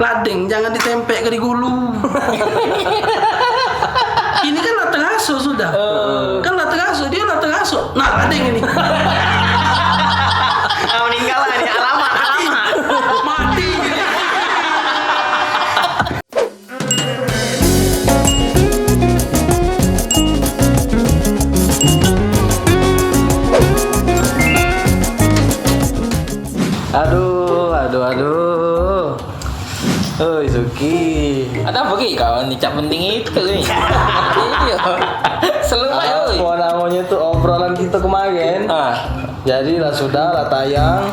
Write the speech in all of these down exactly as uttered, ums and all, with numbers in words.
Lading jangan ditempek ke di gulu. Ini kan lah teraso sudah. Kan lah teraso, dia lah teraso. Nah, lading ini. Ah, meninggal lah ini. Alamat, alamat. Mati. Aduh, aduh, aduh. Oi, Suki. Ada apa lagi kau ni, cak penting itu ni? Iya. Selalu baik, oi. Apa namanya tu, obrolan kita kemarin? Ah. Jadi lah sudah lah tayang.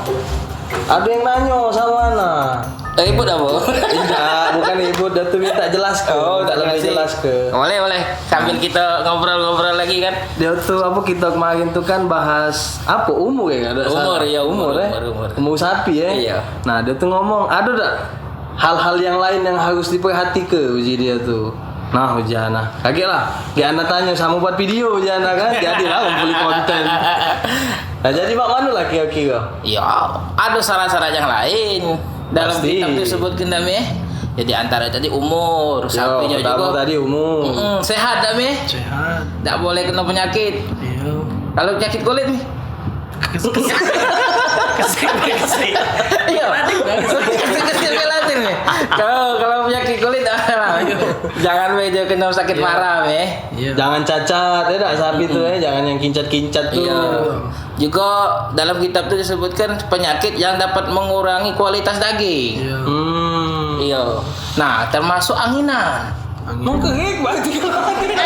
Ada yang nanyo sama Ana. Eh, ribut apa? Tidak, bukan ribut, dia tu minta jelas ke. Oh, minta tak lebih jelas, jelas ke. Boleh, boleh. Sambil kita ngobrol-ngobrol lagi kan. Dia tu apa, kita kemarin tu kan bahas apa, umur ya, kalau tak salah. Umur, iya, umur, umur, eh? Umur, umur. Umur sapi, eh? Iya. Nah, dia tu ngomong, ada tak hal-hal yang lain yang harus diperhatike, uji dia tu. Nah, uji Ana. Kaget lah. Dia Ana tanyo sama buat video, uji Ana kan. Jadilah ngumpuli konten. Nah, jadi mak mano lah kira-kira? Ya, ada syarat-syarat yang lain. Dalam kitab tu sebut ke ndak, Meh? Jadi antara tadi umur, sapinyo juga. Tadi umur. Mm-mm, sehat dak, Meh? Sehat. Dak boleh kena penyakit. Iya. Kalau penyakit kulit, Meh? Kesik, kesik, kesik. Iya. Kesik, kesik, kesik, Meh. Kalau, kalau penyakit kulit, jangan meja kena sakit parah, Meh. Iya. Jangan cacat, ya dak, sapi tu, eh. Jangan yang kincat-kincat tu. Iya. Juga dalam kitab tu disebutkan penyakit yang dapat mengurangi kualitas daging. Iya. Hmm. Iya. Nah, termasuk anginan. Anginan. Mengkering berarti kalau anginan.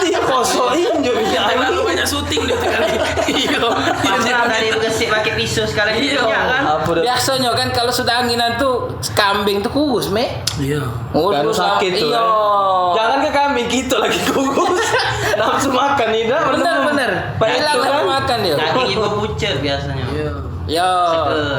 Dia kosokin je minyak angin. Terlalu banyak syuting dia tu kali. Iya. Pasrah tadi begesik pakai pisau sekali. Iya. Minyak kan? Apa dah? Biasanya kan kalau sudah anginan tu kambing tu kurus, Meh. Iya. Kan sakit tu, iya. Jangan ke kambing, kita lagi kurus. Nafsu makan ni dah. Bener, bener. Hilang nafsu makan dia. Daging ibu pucet biasanya. Iya. Ya,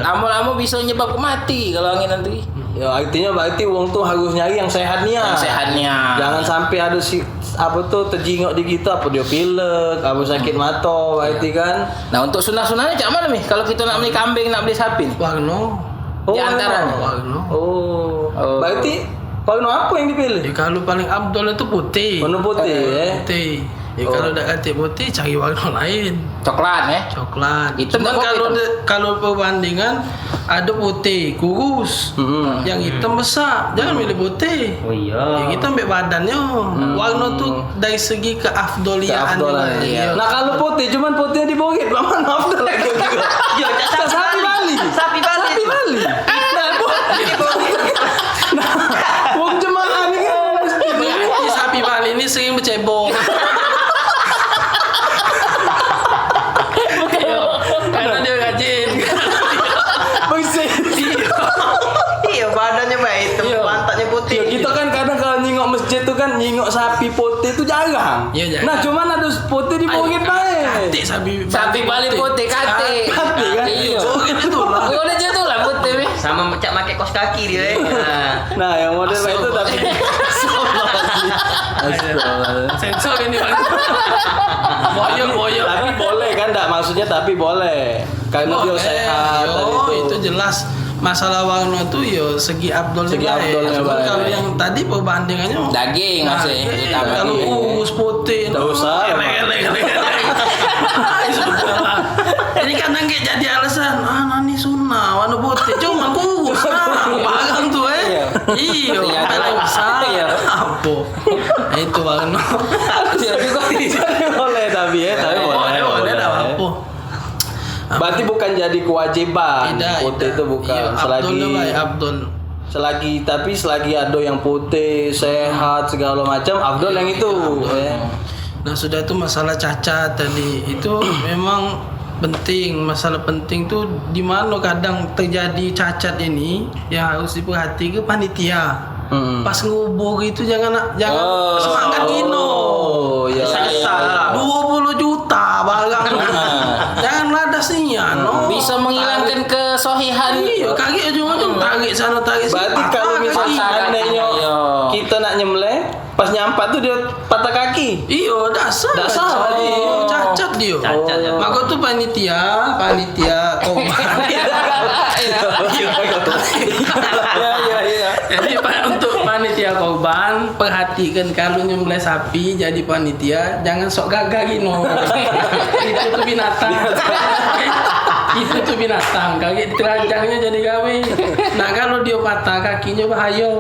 lama-lama bisa nyebab ke mati kalau angin nanti. Ya, artinya berarti wong tu harus nyari yang sehat nian. Yang sehat nian. Jangan sampai ada si, apa tu, terjingok di kita, apa dia pilek, apa sakit mata, berarti kan. Nah, untuk sunah-sunahnya cak mana, Meh? Kalau kita nak beli kambing, nak beli sapi ni? Warna. Oh, di antara warna. Warna. Oh. Oh. Berarti warna apa yang dipilih? Ya, kalau paling afdol itu putih. Warna putih, eh? Putih. Ya, kalau dak katik putih, cari warna lain. Coklat, eh? Coklat. Hitam. Cuman kalau de-, kalau perbandingan, ada putih, kurus. Mm-mm. Yang hitam besar. Jangan milih putih. Oh, iya. Ya, kita ambil badannyo. Warna tu dari segi keafdolian. Keafdolan, iya. Nah, kalau putih, cuman putih di bukit, lah mana afdol lagi? Yo, cak sapi Bali. Sapi Bali. Sapi Bali. Nah, bu-, nah, wong jemaah ni kan. Berarti sapi Bali ni sering becebok. Karena dia rajin. Bersih. Iya, badannyo baik, pantatnyo putih. Yo, kita kan kadang kalau nyingok masjid tu kan nyingok sapi putih tu jarang. Iya, jarang. Nah, cuman ada putih di bukit bae. Katik sapi. Sapi Bali putih, katik. Katik, kan? Iya. Bukit itu lah. Boleh je tu lah putih, Meh. Sama cak make kos kaki dia, eh. Nah. Nah, yang model itu tapi Astagfirullah. Sensor ini, Bang. Boyong, boyong. Tapi boleh kan, dak, maksudnya tapi boleh. Karena dia sehat tadi tu. Itu jelas. Masalah warna tu yo segi afdolnyo bae. Segi afdolnyo bae. Cuman kalau yang tadi perbandingannya daging masih utama. Kalau kurus putih, dak usah. Elek, elek, elek, elek. Ini kadang kayak jadi alasan, "Ah, nani sunah, warna putih." Cuma kurus, nah, barang tu, eh. Iya. Iya, elek besar. Iya. Apa? Itu warna. Iya juga. Boleh tapi ya, tapi boleh. Boleh, boleh, dak apa-apa. Berarti bukan jadi kewajiban. Tidak, putih tidak. Itu bukan. Iya, selagi, afdol lah, baik, afdol. Selagi, tapi selagi ada yang putih, sehat, segala macam, afdol yang itu. Iya, afdol. Ya. Nah, sudah tu masalah cacat tadi. Itu memang penting. Masalah penting tu di mana kadang terjadi cacat ini yang harus diperhati ke panitia. Hmm. Pas ngubur itu jangan, jangan semangat gino. Oh, iya. Dua puluh juta barang. Jangan ladas nian, no. Bisa menghilangkan kesohihan. Iya, kagek ujung-ujung tarik sana, tarik sini. Berarti kalau misalnya seandainya kita nak nyembelih, pas nyampat tu dia patah kaki. Iyo, dak sah. Dak sah tadi. Cacat dia. Cacat dia. Maka tu panitia, panitia korban. Iya, iya. Pan, perhatikan kalu nyembelih sapi jadi panitia, jangan sok gagah gino. Itu tu binatang. Itu tu binatang, kagek telanjangnyo jadi gawe. Nah, kalu dio patah kakinyo bahayo.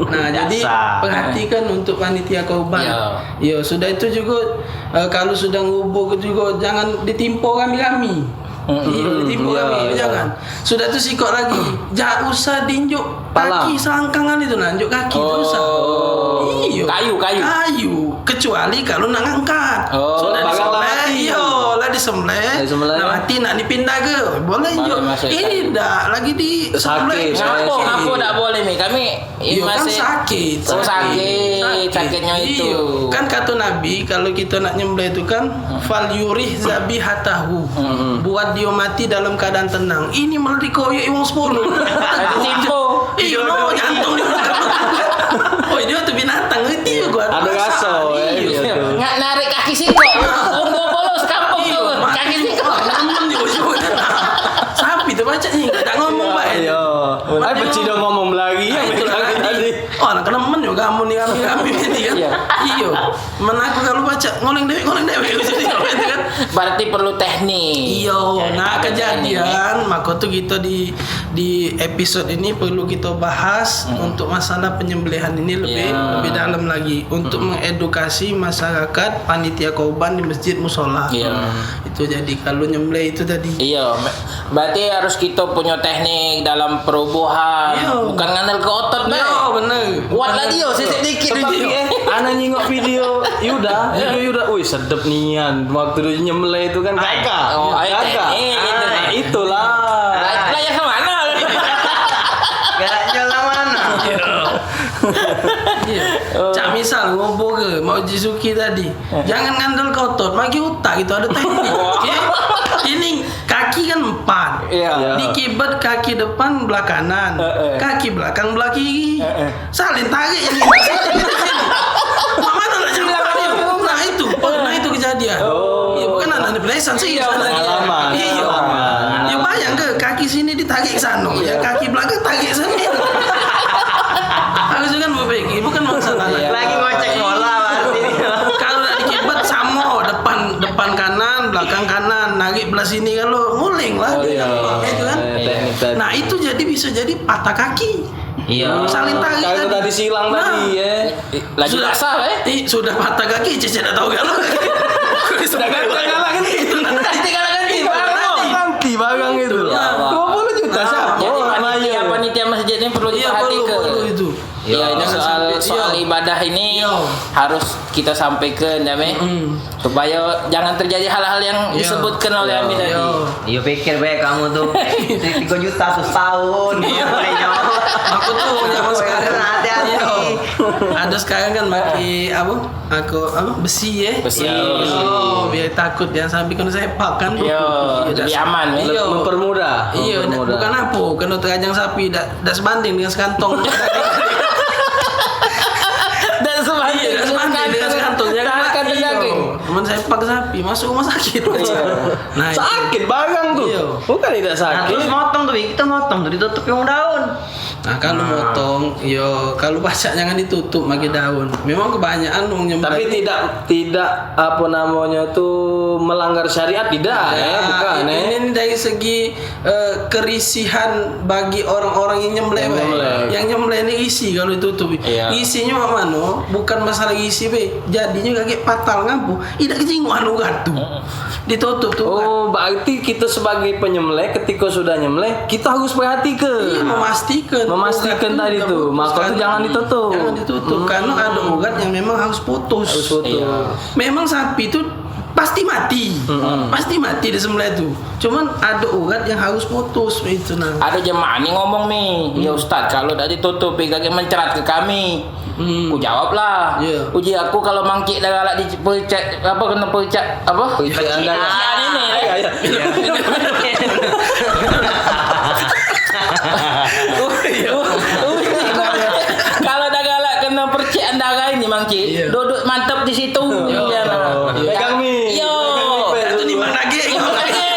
Nah, jadi perhatikan untuk panitia korban. Yo. Yo, sudah itu jugo, eh, kalu sudah ngubur jugo jangan ditimpo rami-rami. Iyo, ditimpo rami, jangan. Sudah tu sikok lagi, dak usah diinjuk kaki selangkangan itu nah, injuk kaki tu usah. Iyo. Kayu, kayu. Kayu, kecuali kalu nak ngangkat. Oh, sudah disembelih, iyo, lah disembelih. Lah mati nak dipindah ke? Boleh injuk. Ini dak lagi disembelih. Ngapo, ngapo dak boleh ni? Kami Iyo, kan sakit. Oh, sakit. Sakitnyo itu. Iyo. Kan kato Nabi, kalu kito nak nyembelih tu kan, "Fal yurih zabihatahu." Buat dio mati dalam keadaan tenang. Ini malah dikoyok wong sepuluh. Timpo. Iyo, no, jantung dio. Oh, dio tu binatang, ngerti gua. Ado raso, eh. Iyo. Ngak narik kaki sikok. Wong dua puluh sekampung tu. Kaki sikok. Nemen dio. Sapi tu pacak ni, dak ngomong bae. Iyo. Ai, peci dah ngomong lagi, ya, itu lah tadi. Oh, nak kena men juga kamu ni, kami, kami ni kan. Iyo. Iyo. Men aku kalu pacak ngoleng dewek, ngoleng dewek. Berarti perlu teknik. Iyo, nah, kejadian, mako tu kito di, di episode ini perlu kito bahas untuk masalah penyembelihan ini lebih, lebih dalam lagi untuk mengedukasi masyarakat, panitia korban di masjid musola. Iyo. Itu jadi kalu nyembelih itu tadi. Iyo, me-, berarti harus kito punyo teknik dalam perubuhan. Iyo. Bukan ngandel ke otot bae. Iyo, bener. Kuat lah dio, sisik dikit. Sebab, eh, ana nyingok video Yuda, video Yuda, wih, sedep nian. Waktu dio nyembelih itu kan gagah. Oh, ai, gagah. Teknik itu. Ah, itulah. Lah, lah, yang ke mana? Galaknyo lah mana? Iyo. Cak misal ngubur ke, Mak Uji Suki tadi. Jangan ngandel ke otot, magi utak itu ado teknik. Oke? Ini kaki kan empat. Iya. Dikibet kaki depan belah kanan, heeh, kaki belakang belah kiri. Heeh. Saling tarik yang ini. Mak mano nak jalan? Nah, itu, nah, itu kejadian. Oh. Iya, bukan anak pelesan sih. Iya, pengalaman. Iya. Pengalaman. Ya, bayang ke kaki sini ditarik ke sana, ya, kaki belakang tarik sana. Harusnya kan berpikir, bukan masalah. Iya. Lagi ngocek bola pasti. Kalau nak dikibet sama, depan, depan kanan, belakang kanan, narik belah sini kalau nguling lah. Oh, iya. Itu kan. Iya, teknik tadi. Nah, itu jadi bisa jadi patah kaki. Iya. Saling tarik tadi. Kalau tadi silang tadi, ya. Lagi sudah, basah, eh? Sudah patah kaki, cecek tak tahu kalau. Sudah gagal kan itu. Nanti gagal kan itu. Nanti barang itu. Ya Allah. Dua puluh juta siapa? Jadi panitia, panitia masjid ni perlu diperhatikan. Iya, perlu, perlu itu. Ya, ini soal, soal ibadah ini harus kita sampaikan, ya, Mi? Supaya jangan terjadi hal-hal yang disebutkan oleh Ami tadi. Iyo, pikir bae kamu tu. Tiga juta setahun. Iyo. Aku tu zaman sekarang. Hati-hati. Iyo. Ada sekarang kan pakai apa? Aku apa? Besi, ya? Besi. Iyo, biar takut jangan sampai kena sepak kan. Iyo, lebih aman, ya? Iyo. Mempermudah. Iyo, bukan apa, kena terajang sapi dak Dak sebanding dengan sekantong. Dak sebanding. Iya, dak sebanding dengan sekantong. Jangan kan, iyo. Temen saya pakai sapi, masuk rumah sakit. Iya. Nah, itu. Sakit barang tu. Iya. Bukan tidak sakit. Nah, terus motong tu, kita motong tu ditutup dengan daun. Nah, kalau motong, yo, kalau pacak jangan ditutup pakai daun. Memang kebanyakan wong nyembelih. Tapi tidak, tidak, apa namanya tu, melanggar syariat, tidak, ya, bukan, ini, eh. Ini dari segi eh, kerisihan bagi orang-orang yang nyembelih, yang nyembelih. Yang nyembelih ni risih kalau ditutup. Iya. Risinyo mak mano? Bukan masalah risih be. Jadinyo kagek patal ngapo? Idak kejinguan urat tu. Heeh. Ditutup tu urat. Oh, berarti kita sebagai penyembelih, ketika sudah nyembelih, kita harus perhatikan. Iya, memastikan. Memastikan urat tu tadi tu. Maka tu jangan ditutup. Jangan ditutup. Hmm. Karena ada urat yang memang harus putus. Harus putus. Iya. Memang sapi tu pasti mati. Mm-mm. Pasti mati disembelih tu. Cuman ada urat yang harus putus itu nah. Ada jemaah ni ngomong ni, "Ya Ustaz, kalau dak ditutupi kagek mencerat ke kami." Hmm. Ku jawab lah. Iya. Uji aku kalau mangkik dah galak dipercek, apa, kena percek, apa? Percek anda. Percek ini. Iya, iya. Kalau dah galak kena percik andara ini, Mangki, iya, duduk mantap di situ. Iya. Iya, nah. Pegang ni. Iyo. Pegang ni. Pegang ni, Mang Daging. Pegang ni.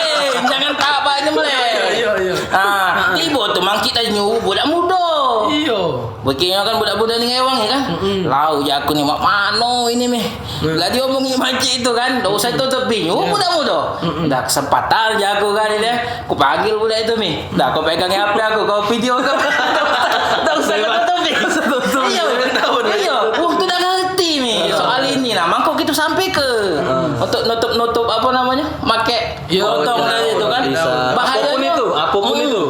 Jangan tak apa aja mulai. Iya, iya, iya. Ah, tiba tu Mangki tadi nyuruh budak muda. Iya. Bekinyo kan budak-budak ni ngewang ya kan? Mm-mm. Lau jaku ni, mak mano ini meh. Hmm. Lah diomongi makcik itu kan, dak usah tutupi. Oh, budak muda. Mm-mm. Dah kesempatan jaku kan ini. Ku panggil budak itu meh. Dah kau pegang H P aku, kau video kau. Dak usah tutupi. Iyo. Iyo. Wong tu dak ngerti meh soal ini lah. Mangko kito sampai ke untuk nutup-nutup apa namanya? Make Yo, gotong tadi tu kan. Bisa. Bahayonyo. Apapun itu, apapun itu.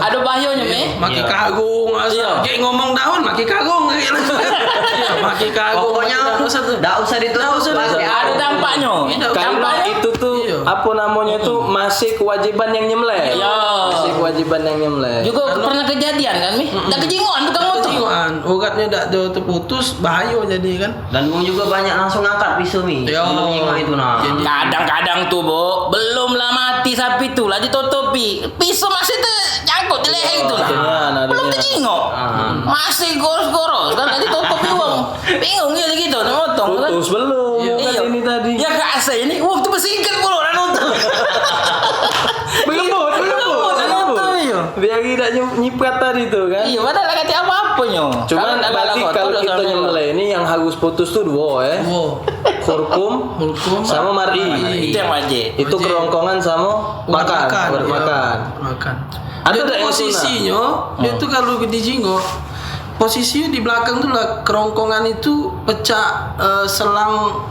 Ado bahayonyo, meh. Make karung, asal gek ngomong daun, make karung. Make karung. Pokoknyo dak usah tu. Dak usah ditutup. Dak usah ditutup. Ado dampaknyo. Kalimat itu tu, apo namonyo tu, masih kewajiban yang nyembelih. Iyo. Masih kewajiban yang nyembelih. Jugo pernah kejadian kan, meh? Dak kejingokan tukang motor. Kejingokan. Uratnyo dak do teputus, bahayo jadi kan. Dan wong jugo banyak langsung ngangkat piso mi. Yo. Sebelum nyingok itu nah. Kadang-kadang tu, Bu, belum lah mati sapi tu, lah ditutupi. Piso masih terjangkut di leher itu nah. Belum terjingok. Masih goros-goros kan, lah ditutupi wong. Bingung ye lagi tu nak motong kan. Putus belum, kan ini tadi. Ya, kak saya ini, wong tu bersingkat pula nak nonton. Belum, belum, belum. Nak nonton, iyo. Biar tidak nyiprat tadi tu kan. Iyo, padahal dak katek apo-apo nyo. Cuman berarti kalau kito nyembelih ni yang harus putus tu duo, eh. Duo. Khurkum, khurkum sama mar'i. Itu yang wajib. Itu kerongkongan sama makan, urat makan. Makan. Ado dak yang sunah? Posisinyo, dio tu kalau dijingok, posisinyo di belakang tu lah kerongkongan itu pecak, eh, selang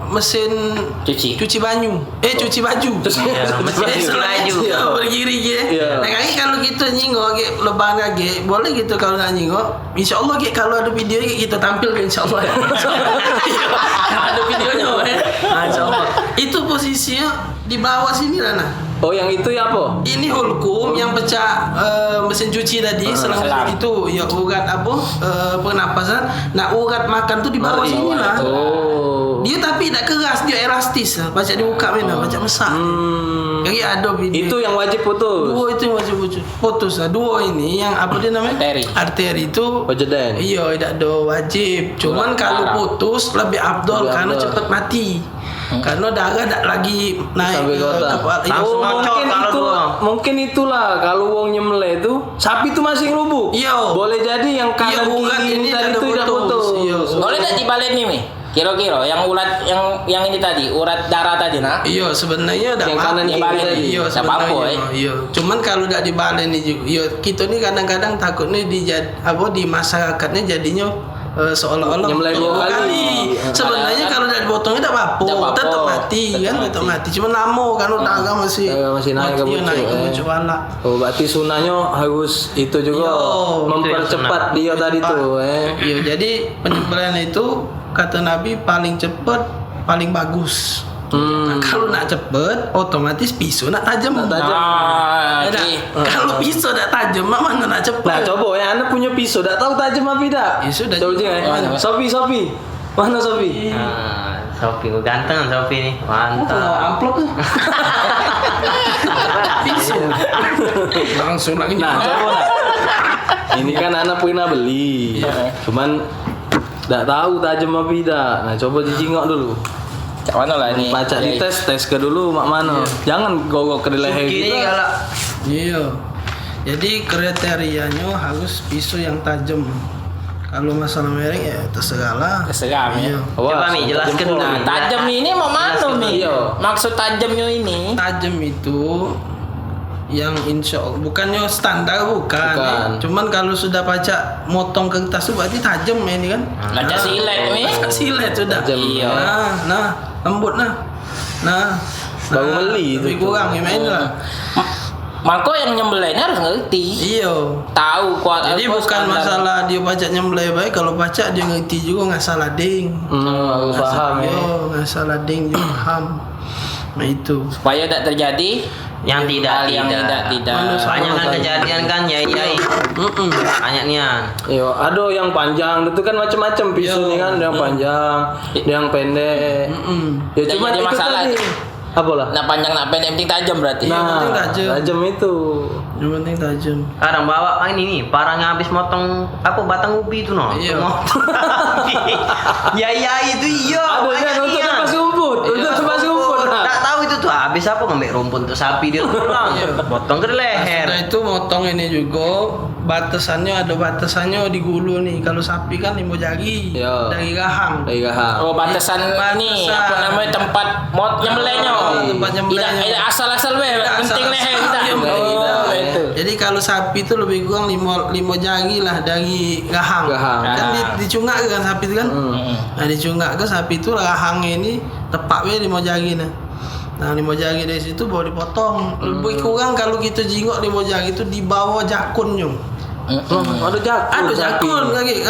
mesin cuci banyu. Eh, cuci baju. Cuci baju. Eh, selang baju. Bergiring ye. Nah, kami kalau kito nyingok, lubang kagek, boleh kito kalau nak nyingok. Insyaallah, gek, kalau ado video, gek, kito tampil, gek, insyaallah. Ado videonyo, eh. Ah, insyaallah. Itu posisinyo di bawah sini lah, nah. Oh, yang itu ya apo? Ini hulkum yang pecah, eh, mesin cuci tadi, selang itu, ya, urat apo, eh, pernapasan. Nah, urat makan tu di bawah sini lah. Oh. Dio tapi dak keras, dio elastis lah. Pacak dibuka main lah, pacak mesak. Jadi ado video. Itu yang wajib putus. Duo itu yang wajib putus. Putus lah. Duo ini yang apo dio namonyo? Arteri. Arteri tu. Wajeden. Iyo, dak do wajib. Cuman kalau putus lebih afdol kareno cepet mati. Kareno darah dak lagi naik ke kepala. Langsung ngocor kalau duo. Mungkin itulah kalau wong nyembelih tu, sapi tu masih ngelubuk. Iyo. Boleh jadi yang kanan kiri ini tadi tu dak putus. Iyo. Boleh dak dibalik ni, Mi? Kiro-kiro yang urat, yang, yang ini tadi, urat darah tadi, nah. Iyo, sebenarnyo dak apo-apo. Yang kanan kiri tadi. Iyo, dak apo-apo, eh. Iyo. Cuman kalau dak dibalen ni jugo, iyo, kito ni kadang-kadang takutnyo di jad-, apo, di masyarakat ni jadinyo, eh, seolah-olah nyembelih duo kali. Sebenarnyo kalau dak dipotong dak apo-apo, tetep mati kan, tetep mati. Cuman lamo kan, darah masih naik ke pucuk, naik ke pucuk pala. Oh, berarti sunahnyo harus itu jugo, mempercepat dio tadi tu, eh. Iyo, jadi penyembelihan itu kato Nabi paling cepet, paling bagus. Hmm. Nah, kalau nak cepet, otomatis piso nak tajem. Nak tajem. Ah, kalau piso dak tajem, mak mano nak cepet? Nah, coba ya, ane punyo piso, dak tau tajem apo dak? Ya sudah. Coba je, eh. Sopi, Sopi. Mano Sopi? Ah, Sopi, ganteng Sopi ni. Mantap. Amplop tu. Piso. Langsung nak. Nah, coba lah. Ini kan ane pernah beli. Cuman dak tau tajem apo dak. Nah, coba dijingok dulu. Cak mano lah ni? Pacak dites, tes ke dulu mak mano. Jangan gogok ke leher kito. Iyo. Jadi kriterianyo harus piso yang tajem. Kalau masalah merek ya terserah lah. Terserah, Mi. Iyo. Coba, Mi, jelaskan dulu. Nah, tajem ini mak mano, Mi? Iyo. Maksud tajemnyo ini? Tajem itu yang insya Allah, bukannyo standar, bukan, eh. Cuman kalau sudah pacak motong kertas tu berarti tajem ini kan. Pacak silet, Mi. Pacak silet sudah. Tajem. Iyo. Nah, nah, lembut nah. Nah, baru nah, meli tu. Lebih kurang, ya, main lah. Mako yang nyembelih ni harus ngerti. Iyo. Tau kuat. Jadi bukan masalah dio pacak nyembelih bae, kalau pacak dio ngerti jugo ngasah lading. Hmm, harus paham, ya. Iyo, ngasah lading jugo paham. Nah, itu. Supaya dak terjadi yang tidak-tidak. Banyak kan kejadian kan, Yai, Yai. Banyak nian. Iyo, ado yang panjang, itu kan macam-macam piso ni kan, ado yang panjang, ado yang pendek. Ya, cuma itu tadi. Apolah? Nak panjang, nak pendek, yang penting tajem berarti. Nah, yang penting tajem. Tajem itu. Yang penting tajem. Kadang bawa ini ni, parang habis motong apo, batang ubi tu no. Iyo. Motong. Ya, ya, itu iyo. Aduh, kan untuk tempat rumput. Untuk tempat rumput. Nah. Tak tahu itu Tu habis apo ngambek rumput untuk sapi dio pulang. Iyo. Potong ke leher. Nah, sudah itu motong ini jugo, batesannyo ado batesannyo di gulu ni. Kalu sapi kan limo jari, iyo, dari rahang. Dari rahang. Oh, batesan ni, batesan. Apo namonyo, tempat mot-, nyembelehnyo. Ah, tempat nyembelehnyo. Idak, idak asal-asal bae, penting leher kita. Iyo, betul. Oh, itu. Jadi kalu sapi tu lebih kurang limo, limo jari lah dari rahang. Rahang. Kan di, dicungak ke kan sapi tu kan? Hmm. Nah, dicungak ke sapi tu rahang ini tepak bae limo jari nah. Nah, limo jari dari situ baru dipotong. Lebih kurang kalu kito jingok limo jari tu di bawah jakunnyo. Hmm, ado jakun. Ado jakun lagi.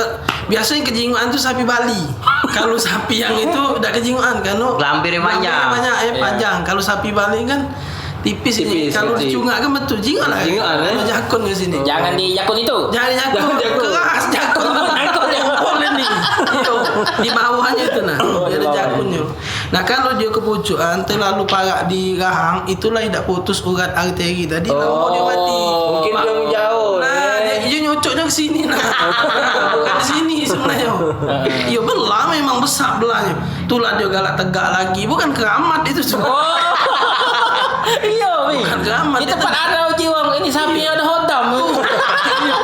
Biasonyo kejingokan tu sapi Bali. Kalu sapi yang itu dak kejingokan, karno gelambirnyo panjang. Gelambirnyo banyak, eh, panjang. Kalu sapi Bali kan tipis ni. Tipis, kalu dicungak kan betul jingok lah. Jingok lah, eh. Ado jakun ke sini. Jangan di jakun itu. Jangan di jakun. Jangan jakun. Keras jakun tu. Nyangkut, nyangkut. Boleh ni. Iyo, di bawahnyo itu nah. Ado jakunnyo. Nah, kalu dio kepucukan, terlalu parak di rahang, itulah idak putus urat arteri tadi, lamo dio mati. Mungkin dio jauh, nah, eh. Dio, dio nyocoknyo ke sini nah. Bukan di sini sebenarnyo. Iyo, belah memang besak belahnyo. Itulah dio galak tegak lagi. Bukan keramat itu semua. Oh. Iyo, Wi. Bukan keramat. Di tempat ado jiwang ini sapi ado hodam.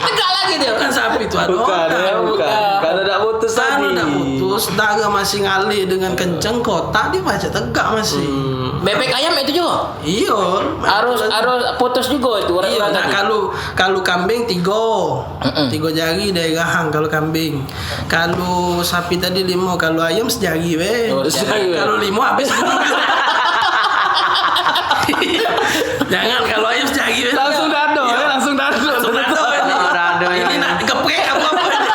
Tegak lagi dio. Bukan sapi tu ado hodam. Bukan, eh, bukan. Karena dak putus tadi. Karena dak putus, darah masih ngalir dengan kenceng, kotak dio pacak tegak masih. Hmm. Bebek ayam itu jugo? Iyo. Harus, harus putus jugo itu urat-urat tadi. Iyo, nah, kalu, kalu kambing tigo. Heeh. Tigo jari dari rahang kalu kambing. Kalu sapi tadi limo, kalu ayam sejari be. Oh, sejari. Kalu limo habis. Jangan, kalu ayam sejari be. Langsung dado, ya, langsung dado. Langsung dado ini. Oh, dado, ya. Ini nak geprek apo-apo ini.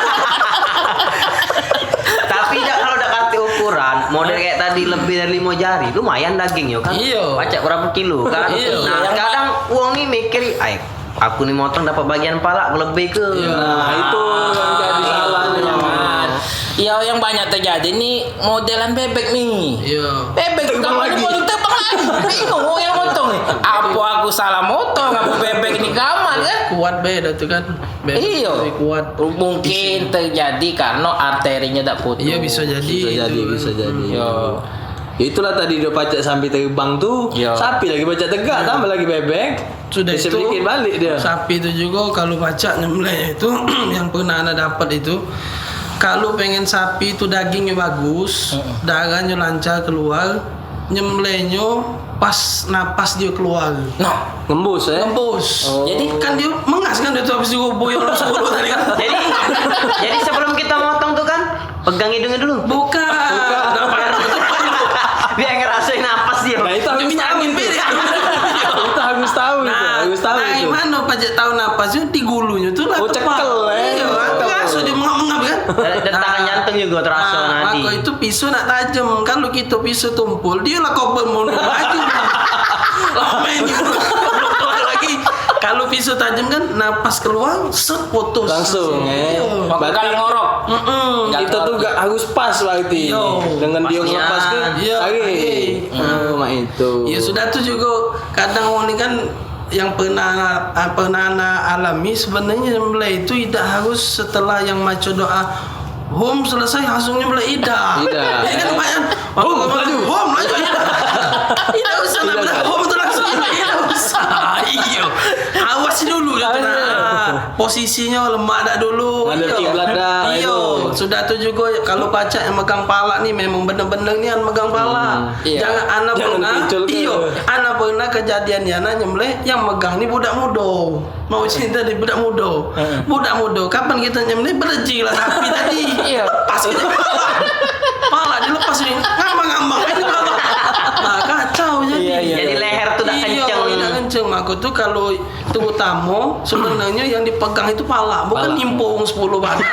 Tapi dak, kalu dak katek ukuran, model kayak tadi lebih dari limo jari, lumayan dagingnyo kan? Iyo. Pacak berapa kilo kan? Iyo. Nah, kadang wong ni mikir, "Ai, aku ni motong dapat bagian palak lebih ke." Iyo. Nah, itu yang jadi salahnyo. Iyo, yang banyak terjadi ni modelan bebek ni. Iyo. Bebek terbang lagi. Terbang lagi. Bingung wong yang motong ni. Apo aku salah motong, apo bebek ni keramat kan? Kuat be dah tu kan. Bebek lebih kuat. Iyo. Mungkin terjadi karena arterinya dak putus. Iyo, bisa jadi. Bisa jadi, bisa jadi. Iyo. Ya, itulah tadi dio pacak sambil terbang tu, sapi lagi pacak tegak, tambah lagi bebek. Sudah itu, balik dio. Sapi tu jugo kalu pacak nyembelih itu, yang pernah ana dapat itu, kalu pengen sapi tu dagingnyo bagus, darahnyo lancar keluar, nyembelihnyo pas napas dio keluar. Nah, ngembus, eh? Ngembus. Oh. Jadi kan dio mengas kan, dio tu habis dio boyong sepuluh tadi kan. Jadi, jadi sebelum kita motong tu kan, pegang hidungnya dulu. Bukan. Bukan. Biar ngerasain napas dia. Nah, itu harus tahu itu. Itu harus tahu itu. Nah, harus tahu dari itu. Mano pacak tahu napas itu? Di gulunyo tu lah. Oh, tepat. Cekel, eh. Iyo, kan? Cekel. Terasa dia mengap-mengap, kan? Dan, dan tangan jantung juga terasa nanti. Nah, maka itu pisau nak tajem. Kalau kita pisau tumpul, dia lah kobel mono maju. Lah main juga. Lagi. Kalau pisau tajem kan, napas keluar, set, putus. Langsung, eh. Iyo. Berarti ngorok. Mm-mm. Kita tu gak harus pas berarti. Iyo. Dengan dia ngelepas ke, tarik. Iyo. Oh, mak itu. Ya, sudah tu juga kadang wong ni kan yang pernah, ah, pernah ana alami, sebenarnya nyembelih itu idak harus setelah yang maco doa hom selesai langsung nyembelih, idak. Idak. Jadi kan kebanyakan, hom, laju. Hom, laju, idak. Idak usah nak bilang hom tu langsung nyembelih, idak usah. Iyo. Awasi dulu dah tu, nah. Posisinyo lemak dak dulu. Ngadep kiblat dak, iyo. Sudah tu juga, kalau pacak yang megang palak ni memang bener-bener nian megang palak. Hmm. Iyo. Jangan ana pernah, iyo, ana pernah kejadian nian nyembelih yang megang ni budak mudo. Mau cerita di budak mudo. Heeh. Budak mudo, kapan kita nyembelih, berejing lah sapi tadi. Iyo. Lepas kita palak. Palak dilepas ni, ngambang-ngambang aja palak. Nah, kacau jadi. Iyo, iyo. Jadi leher tu dak kenceng. Iyo, dak kenceng. Maka tu kalau terutama sebenarnya yang dipegang itu palak, bukan nimpo wong sepuluh badan.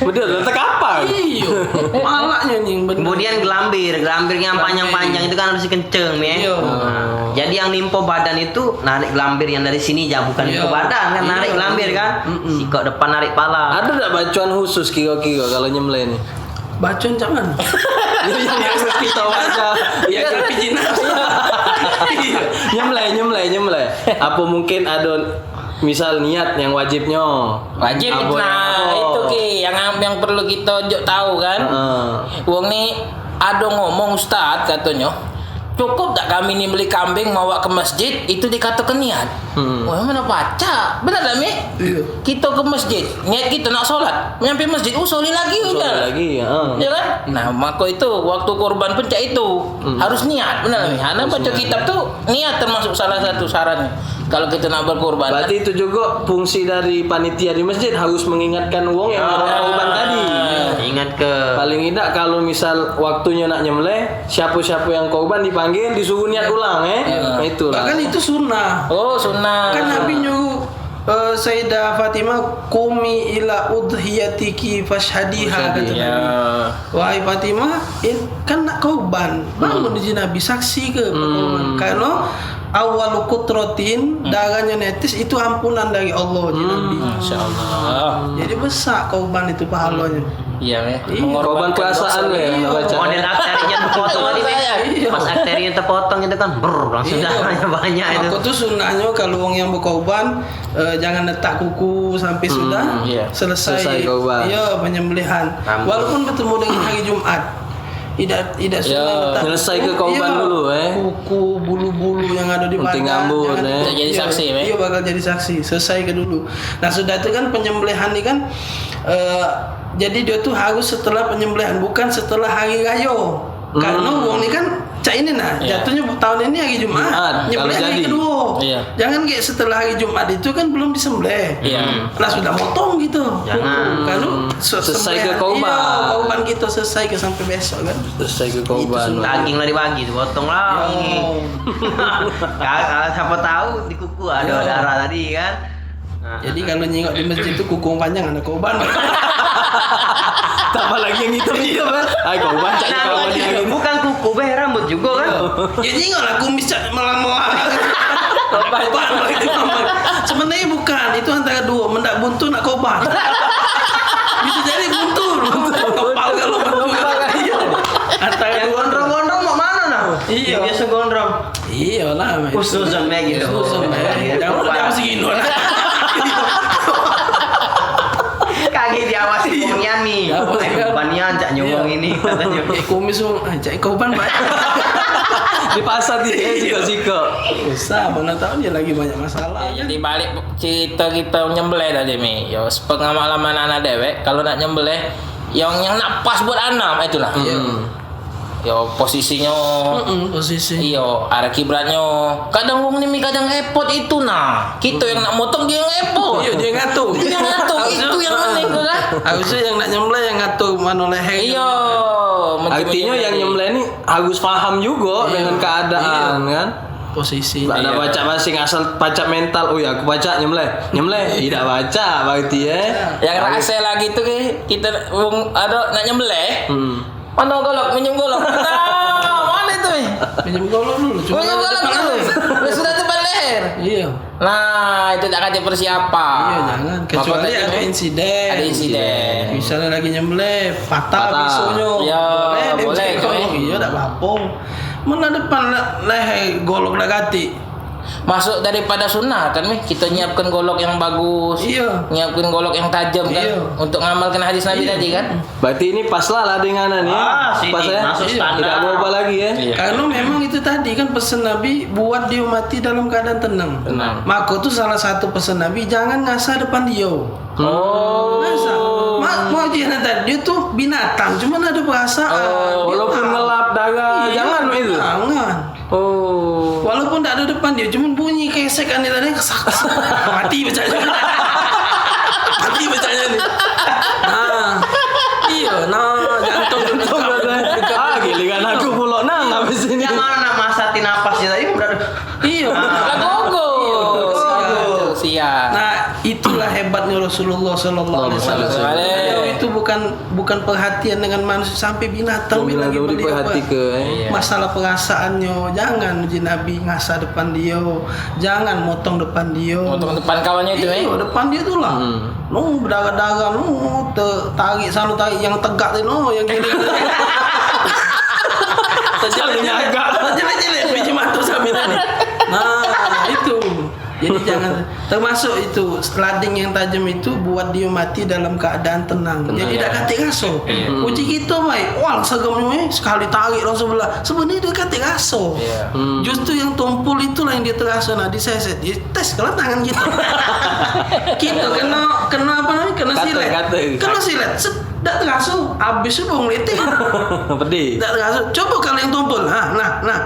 Betul, terkapar. Iyo, palaknya ni yang bener. Kemudian gelambir, gelambir yang panjang-panjang itu kan harus kenceng, ya. Iyo. Nah, jadi yang nimpo badan itu narik gelambir yang dari sini aja, bukan nimpo badan kan, narik gelambir kan. Mm-mm. Sikok depan narik pala. Ada dak bacuan khusus kira-kira kalau nyembelih ni? Bacuan cak mano? Yang biasa kita baca. Yang tapi jinak. Nyembelih, nyembelih, nyembelih. Apa mungkin ada misal niat yang wajibnyo? Wajib, nah, itu ki yang, yang perlu kita juk tahu kan. Heeh. Wong ni ada ngomong ustaz katonyo, Cukup dak kami ni beli kambing, mawa ke masjid, itu dikatakan niat? Hmm. Wah, mana pacak? Benar dak, Mi? Iya. Kita ke masjid, niat kita nak sholat, nyampe masjid, usuli lagi. Usuli udah lagi, ya. Ya kan? Nah, maka itu waktu kurban pun cak itu. Hmm. Harus niat, benar, Mi? Karena baca kitab tu niat termasuk salah satu syaratnya. Kalau kita nak berkurban. Berarti itu juga fungsi dari panitia di masjid, harus mengingatkan wong yang ada kurban tadi. Ingat ke. Paling tidak kalau misal waktunya nak nyembelih, siapa-siapa yang kurban dipanggil, disuruh niat ulang, eh. Ya. Nah, itulah. Bahkan itu sunnah. Oh, sunnah. Kan Nabi nyuruh, eh, Sayyidah Fatimah, "Qumi ila udhiyatiki fashhadiha," kata Nabi. Ya. "Wahai Fatimah, in, kan nak kurban, bangun di Nabi, saksi ke perkorban?" Karena awal kutrotin, darahnya netes, itu ampunan dari Allah, ji Nabi. Masya Allah. Jadi besar kurban itu pahalanya. Iya, ya. Iya. Korban perasaan, ya, iya, baca. Model akte rinyo potong tadi, Bang. Iya. Pas akte rinyo tepotong itu kan, brr, langsung darahnya banyak itu. Aku tuh sunnahnya kalau wong yang berkorban, eh, jangan letak kuku sampai sudah selesai. Selesai korban. Iya, penyembelihan. Rambut. Walaupun bertemu dengan hari Jumat. Tidak, tidak sunnah letak. Selesai ke korban dulu, eh. Kuku, bulu-bulu yang ada di badan. Jangan, eh. Jadi saksi, eh. Iya, bakal jadi saksi. Selesai ke dulu. Nah, sudah itu kan penyembelihan ni kan, eh, jadi dia tuh harus setelah penyembelihan, bukan setelah hari raya. Karena wong ni kan cak ini nah, jatuhnyo tahun ini hari Jumat, nyembelih hari kedua. Iya. Jangan kayak setelah hari Jumat itu kan belum disembelih. Iya. Nah, sudah motong gitu. Jangan. Kalau se-, selesai ke korban. Iya, korban kita selesai ke sampai besok kan. Selesai ke korban. Daging lah dibagi, dipotong lah. Siapa tahu di kuku ada darah tadi kan. Jadi kalau nyingok di masjid tu kuku panjang ada korban. Tambah lagi yang hitam-hitam, kan? Ai, korban cak. Nah, korban itu yang bukan kuku, beh, rambut juga, kan? Iya. Ya nyingok lah kumis cak melang-melang. Korban lagi, korban. Sebenarnya bukan, itu antara dua, mendak buntu nak korban. Bisa jadi buntu. Kepal kalau buntu. Iya. Antara yang gondrong-gondrong mau mana, nah? Iya. Yang biasa gondrong. Iyolah, men. Husnuzon bae gitu. Husnuzon bae. Jangan, jangan segino lah. Kagek diawasi wong nian ni. Diawasi. Ai, korban nian, cak nyuwung ini, katanyo. Eh, kumis wong, ah, cak korban bae. Di pasar dia, siko-siko. Susah, mana tahu dia lagi banyak masalah. Ya, jadi balik cerita kita nyembelih tadi, Mi. Yo, sepengalaman anak dewek, kalau nak nyembelih, yang, yang nak pas buat anak, itulah. Iya. Yo, posisinyo. Mm-mm, posisi. Iyo, arah kiblatnyo. Kadang wong ni mi kadang repot itu nah. Kito yang nak motong, dio yang repot. Iyo, dio yang ngatur. Dio yang ngatur, itu yang aneh tu kan. Harusnyo yang nak nyembelih yang ngatur mano leher. Iyo, artinyo yang nyembelih ni harus paham jugo dengan keadaan kan. Posisi. Dak pacak basing asal pacak mental. Oh ya, aku pacak nyembelih. Nyembelih, dak pacak berarti ya. Yang rasa lagi tu ke, kita wong ado nak nyembelih. Hmm. Mano golok? Minjem golok. Nah, mano itu, Mi? Minjem golok dulu, cuma minjem golok dulu. Lah sudah depan leher. Iya. Nah, itu dak katek persiapan. Iya, jangan. Kecuali ado insiden. Ado insiden. Misalnyo lagi nyembelih, patah pisonyo. Patah. Iya, boleh, boleh. Iya, dak apo-apo. Mano depan le-, leher golok dak katek. Masuk daripada sunnah kan, Mi? Kita nyiapkan golok yang bagus. Iya. Nyiapkan golok yang tajam kan, iya, untuk ngamalkan hadis Nabi tadi kan. Berarti ini pas lah, lah dengan ni. Ah, sini pas ya. Masuk standar. Tidak berubah lagi ya. Iya. Karena memang itu tadi kan pesan Nabi, buat dia mati dalam keadaan tenang. Tenang. Maka tu salah satu pesan Nabi, jangan ngasah depan dia. Oh. Ngasah. Ma-, mau dia nanti, dia tu binatang, cuman ada perasaan. Oh, dia walaupun tahu. Ngelap darah, iya, jangan itu. Jangan. Oh. Walaupun dak ado depan dio, cuman bunyi kesek ane tadi, kesak, kesak. Mati pecaknyo. Mati pecaknyo ni. Nah. Iyo, nah, jantung, jantung. Ah, giliran aku pulo nang habis ini. Yang mano nak masati napasnyo tadi, udah. Iyo. Lah, gogo. Iyo, siap. Siap. Nah, itulah hebatnya Rasulullah sallallahu alaihi wasallam. Sallallahu alaihi wasallam. Beliau itu bukan bukan perhatian dengan manusia, sampai binatang. Oh, binatang pun diperhatike, eh. Iya. Masalah perasaannyo, jangan uji Nabi ngasah depan dio, jangan motong depan dio. Motong depan kawannyo itu, eh? Iyo, depan dio tu lah. Hmm. No, berdarah-darah, no, te-, tarik sana, tarik yang tegak tu, no, yang kiri. Terjelek-jelek. Terjelek-jelek, biji mata sambil tadi. Nah, itu. Jadi jangan, termasuk itu lading yang tajam itu buat dia mati dalam keadaan tenang. Tenang, jadi dak katik raso. Uji kito mai, wah, segemnyo, eh, sekali tarik langsung belah. Sebenarnya dia katik raso. Justru yang tumpul itulah yang dia teraso. Nah, diseset, dia tes kalau tangan kita. Kita kena, kena apa namanya? Kena silet. Kena silet. Set, dak teraso. Habis tu bau ngelitik. Pedih. Dak teraso. Coba kalau yang tumpul. Nah, nah, nah.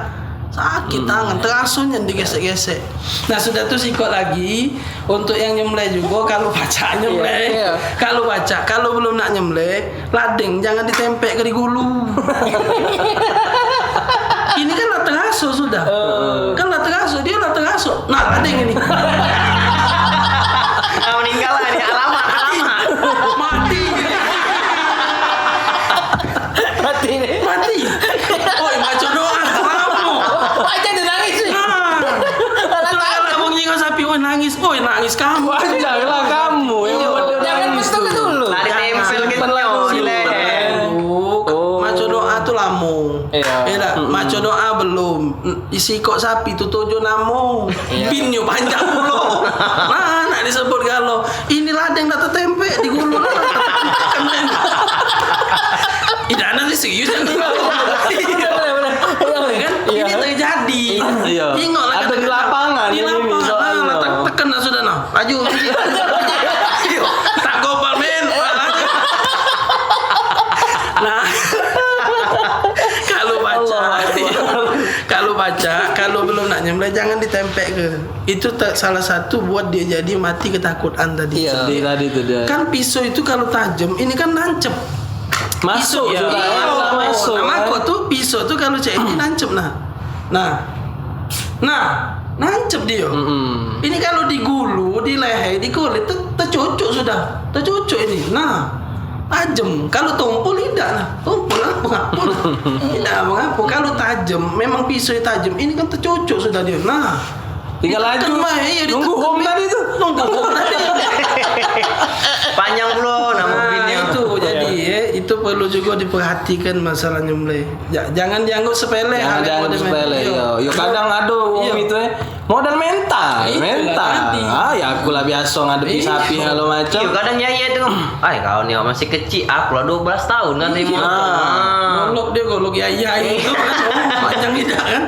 Sakit tangan, terasonyo digesek-gesek. Nah, sudah tu sikok lagi, untuk yang nyemleh jugo, kalau pacak nyemleh. Kalau pacak, kalau belum nak nyemleh, lading jangan ditempek ke di gulu. Ini kan lah teraso sudah. Kan lah teraso, dia lah teraso. Nah, lading ini. Ah, meninggal lah dia, alamat, alamat. Mati. Mati ni. Mati. Oi, baco doa selamo. Aja dia nangis ni. Nah. Kalau kamu nyingok sapi, oi, nangis. Oi, nangis kamu. Wajar lah kamu. Jangan betul dulu. Lah ditempel ke nyo, di leher. Baco doa tu lamo. Iya. Baco doa belum. Isi kok sapi tu tujuh namo. Iya. Pinnyo panjang pulo. Nah, nak disebut galo. Ini lading dak tetempek di gulu lah. Idak, nanti serius kan? Boleh, boleh, boleh. Kan? Iya. Ini terjadi. Iya. Tengoklah. Ada di lapangan ini, soalnya. Nah, tak tekan dah sudah, nah. Laju. Ayo. Tak gopal, men. Nah. Kalau baco, kalau baco, kalau belum nak nyembelih, jangan ditempek ke. Itu ta-, salah satu buat dia jadi mati ketakutan tadi. Iya. Sedih tadi tu dia. Kan pisau itu kalau tajam, ini kan nancep. Masuk sudah, iya, masuk. Nah, mako tu pisau tu kalau cak ini nancep, nah. Nah. Nah, nancep dia. Ini kalau digulu, di leher, di kulit, te-, tecucuk sudah. Tecucuk ini. Nah. Tajam. Kalau tumpul idak, nah. Tumpul apa ngapo? Idak apa ngapo. Kalau tajam, memang pisau tajam, ini kan tecucuk sudah dia. Nah. Tinggal laju. Nunggu hom tadi tu. Nunggu hom tadi. Panjang pulo nama. Nah, itu jadi, eh, itu perlu juga diperhatikan masalah nyembelih. Ja-, jangan dianggap sepele. Jangan dianggap sepele. Yo, yo, kadang ado wong itu, eh, modal mental, mental. Ah, ya aku lah biaso ngadepi sapi segalo macam. Iyo, kadang yaya tu, "Ai, kau ni masih kecik, aku lah dua belas tahun kan." Golok dia, golok yaya itu. Panjang tidak kan?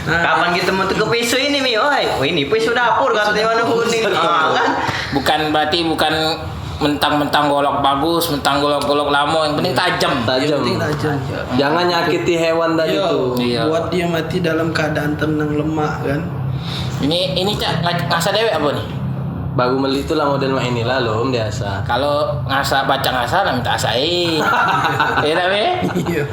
Nah. Kapan kita mau ke pisau ini, Mi? Oi, oh, ini pisau dapur, kata warna kuning. Ah, kan? Bukan, berarti bukan mentang-mentang golok bagus, mentang golok-golok lamo, yang penting tajam. Tajam. Yang penting tajam. Jangan nyakiti hewan tadi tu. Iya. Buat dia mati dalam keadaan tenang, lemak, kan. Ini, ini cak ngas-, ngasah dewek apa ni? Baru meli tu lah model mak ini lah, lom biasa. Kalau ngasah, pacak ngasah, nak minta asai. Iya tak, Mi? Iya.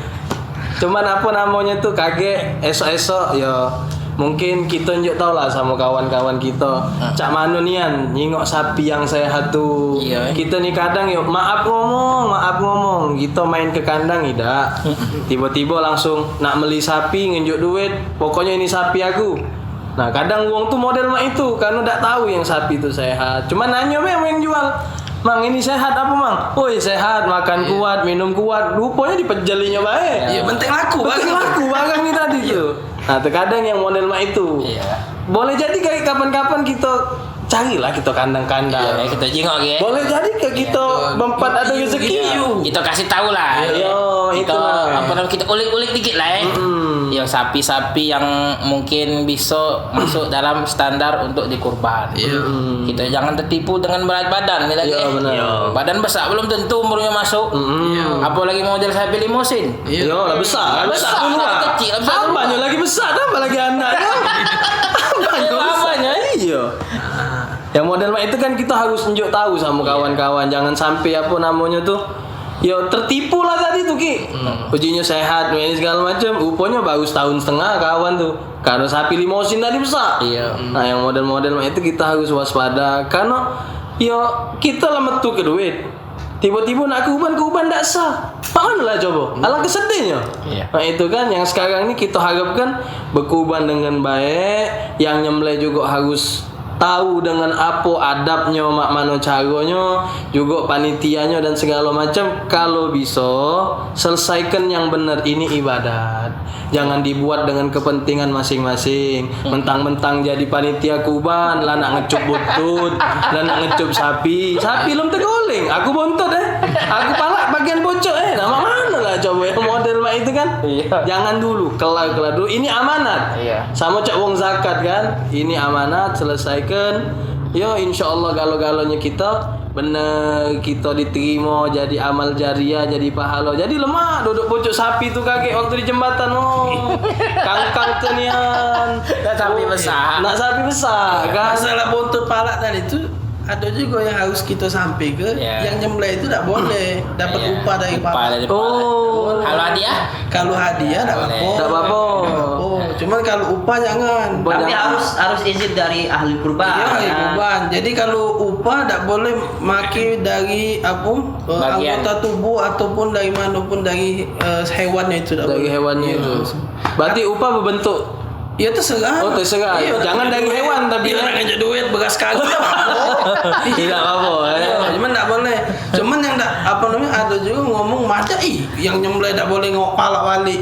Cuman apa namonyo tu, kagek esok-esok yo mungkin kito njuk tau lah samo kawan-kawan kito. Cak mano nian nyingok sapi yang sehat tu. Iyo, eh. Kito ni kadang yo maaf ngomong, maaf ngomong. Kito main ke kandang idak. Tibo-tibo langsung nak meli sapi ngenjuk duit. Pokoknyo ini sapi aku. Nah, kadang wong tu model mak itu, karno dak tau yang sapi tu sehat. Cuman nanyo be yang jual, "Mang, ini sehat apa, Mang?" "Oi, sehat, makan kuat, minum kuat." Ruponyo dipejelinyo bae. Iyo, penting laku. Penting laku barang ni tadi tu. Nah, terkadang yang model mak itu. Iya. Boleh jadi kayak kapan-kapan kito carilah kito kandang-kandang. Iya, kito jingok, ya. Boleh jadi ke kito mempat ado rezeki. Kito kasih tau lah. Iyo, itulah. Apa namanya, kito ulik-ulik dikit lah, eh. Yang sapi-sapi yang mungkin biso masuk dalam standar untuk dikurban. Iyo. Kito jangan tertipu dengan berat badan, kito. Iyo, benar. Badan besak belum tentu umurnyo masuk. Apolagi model sapi limosin. Iyo, lah besak. Besak dulu. Kecik lah besak dulu. Abangnyo lagi besak, tambah lagi anaknyo. Abangnyo besak. Abangnyo, iyo. Yang model mak itu kan kito harus njuk tau samo kawan-kawan, jangan sampe apo namonyo tu, yo, tertipu lah tadi tu, Ki. Ujinyo sehat, ini segalo macam, ruponyo baru setahun setengah kawan tu, karno sapi limosin tadi besak. Iyo. Nah, yang model-model mak itu kito harus waspada, karno yo kito lah metu ke duit. Tibo-tibo nak kuban, kuban dak sah. Mak mano lah cobo? Alangkah sedihnyo. Iyo. Nah, itu kan yang sekarang ni kito harapkan bekuban dengan baik, yang nyembelih jugo harus Tahu dengan apo adabnyo, mak mano caronyo, jugo panitianyo dan segalo macam. Kalau biso, selesaikan yang bener, ini ibadat. Jangan dibuat dengan kepentingan masing-masing. Mentang-mentang jadi panitia kuban, lah nak ngecup buntut, lah nak ngecup sapi. Sapi lum tegoleng, aku bontot, eh. Aku palak bagian pucuk, eh. Nah, mak mano lah coba yang model mak itu kan? Iya. Jangan dulu, kelar-kelar dulu. Ini amanat. Iya. Samo cak wong zakat kan? Ini amanat, selesaikan. Yo, insyaallah galo-galonyo kito bener, kito diterimo jadi amal jariah, jadi pahalo. Jadi lemak duduk pucuk sapi tu kagek waktu di jembatan, oh. Kangkang tu nian. Nak sapi besak. Nak sapi besak kan? Masalah bontot palak tadi tu, ado jugo yang harus kito sampaike, ya, yang nyembelih itu dak boleh dapat, ya, upah dari upah palak. Dari palak. Oh. Kalau hadiah? Kalau hadiah dak boleh. Apa-apa. Dak apa-apa. Dak apa-apa. Cuman kalau upah jangan. Upah jangan. Tapi harus, harus izin dari ahli kurban. Iya, ahli kurban. Jadi kalau upah dak boleh make dari apa, eh, bagian anggota tubuh ataupun dari mana pun, dari, eh, hewannya itu dak boleh. Dari hewannya itu. Berarti upah berbentuk. Ya, terserah. Oh, terserah. Iya, jangan dari hewan, tapi, ya, nak ngajak duit beras kagak. Tidak apa-apa, ya. Iya, cuman tak boleh. Cuman yang tak, apa namanya, ada juga ngomong, "Masa i yang nyembelih tak boleh ngawak palak balik?"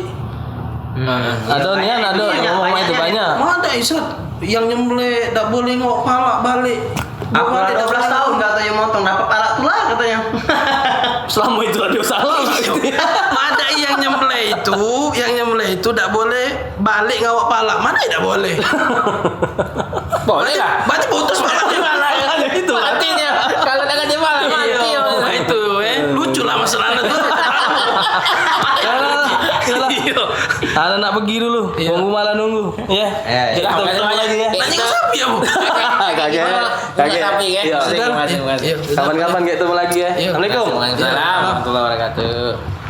Hmm. Ada nian, ada ngomong itu banyak. Masa i, Sat, yang nyembelih tak boleh ngawak palak balik? Aku ado dua belas tahun katonyo motong, dapat palak tu lah katonyo. Selama itu ado salah lah gitu. Masa i yang nyembelih itu, yang nyembelih itu dak boleh balik ngawak palak. Mano dak boleh? Boleh lah. Berarti putus palak. Itu artinya, kalau dak ada palak, mati. Iya, itu, eh. Lucu lah masalah tu. Yalah, yalah. Iya. Ana nak pergi dulu. Iya. Wong rumah lah nunggu. Ya. Eh, kita ketemu lagi, ya. Nanya ke sapi, ya, Bu? Kagak. Kagek. Iya. Sudah. Terima kasih, terima kasih. Iya, sudah. Kapan-kapan kita ketemu lagi, ya. Iya. Assalamualaikum. Waalaikumsalam warahmatullahi wabarakatuh.